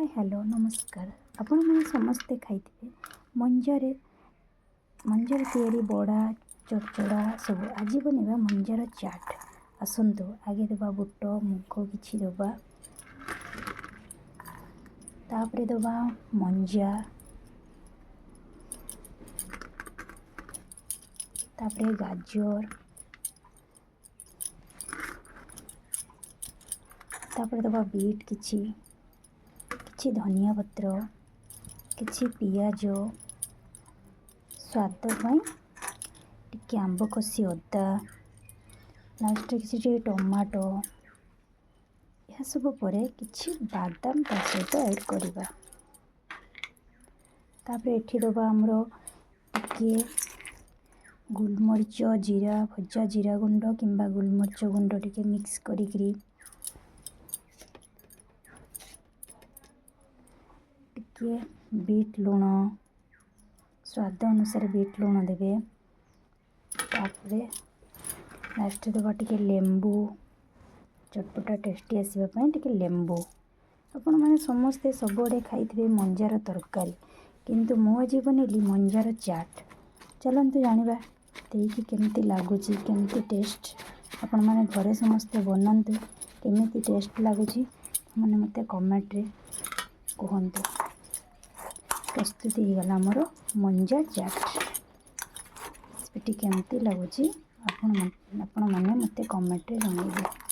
ହାଏ, hello, ନମସ୍କାର। ଆପଣମାନେ ସମସ୍ତେ ଖାଇଥିବେ ମଞ୍ଜାରେ ତିଆରି ବଡ଼ା, ଚଡ଼ଚଡ଼ା ସବୁ। ଆଜି ବନେଇବା ମଞ୍ଜାର ଚାଟ୍। ଆସନ୍ତୁ, ଆଗେ ଦେବା ବୁଟ, ମୁଗ କିଛି ଦେବା। ତାପରେ ଦେବା ମଞ୍ଜା, ତାପରେ ଗାଜର, ତାପରେ ଦେବା ବିଟ୍ କିଛି, କିଛି ଧନିଆ ପତ୍ର, କିଛି ପିଆଜ, ସ୍ୱାଦ ପାଇଁ ଟିକେ ଆମ୍ବ କଷି ଅଦା, ଲାଷ୍ଟରେ କିଛି ଟିକେ ଟମାଟୋ। ଏହାସବୁ ପରେ କିଛି ବାଦାମ ତା ସହିତ ଆଡ଼୍ କରିବା। ତାପରେ ଏଠି ଦେବା ଆମର ଟିକିଏ ଗୋଲମରିଚ, ଜିରା ଭଜା, ଜିରା ଗୁଣ୍ଡ କିମ୍ବା ଗୋଲମରିଚ ଗୁଣ୍ଡ ଟିକେ ମିକ୍ସ କରିକିରି, ଟିକିଏ ବିଟ୍ ଲୁଣ, ସ୍ୱାଦ ଅନୁସାରେ ବିଟ୍ ଲୁଣ ଦେବେ। ତାପରେ ଲାଷ୍ଟରେ ଦେବା ଟିକେ ଲେମ୍ବୁ, ଚଟପଟା ଟେଷ୍ଟି ଆସିବା ପାଇଁ ଟିକେ ଲେମ୍ବୁ। ଆପଣମାନେ ସମସ୍ତେ ସବୁଆଡ଼େ ଖାଇଥିବେ ମଞ୍ଜାର ତରକାରୀ, କିନ୍ତୁ ମୁଁ ଆଜି ବନେଇଲି ମଞ୍ଜାର ଚାଟ୍। ଚାଲନ୍ତୁ ଜାଣିବା ଦେଇକି କେମିତି ଲାଗୁଛି, କେମିତି ଟେଷ୍ଟ। ଆପଣମାନେ ଘରେ ସମସ୍ତେ ବନାନ୍ତୁ, କେମିତି ଟେଷ୍ଟ ଲାଗୁଛି ମାନେ ମୋତେ କମେଣ୍ଟରେ କୁହନ୍ତୁ। ପ୍ରସ୍ତୁତି ହେଇଗଲା ଆମର ମଞ୍ଜା ଚାଟ୍। ରେସିପିଟି କେମିତି ଲାଗୁଛି ଆପଣମାନେ ମୋତେ କମେଣ୍ଟରେ ଜଣାଇବେ।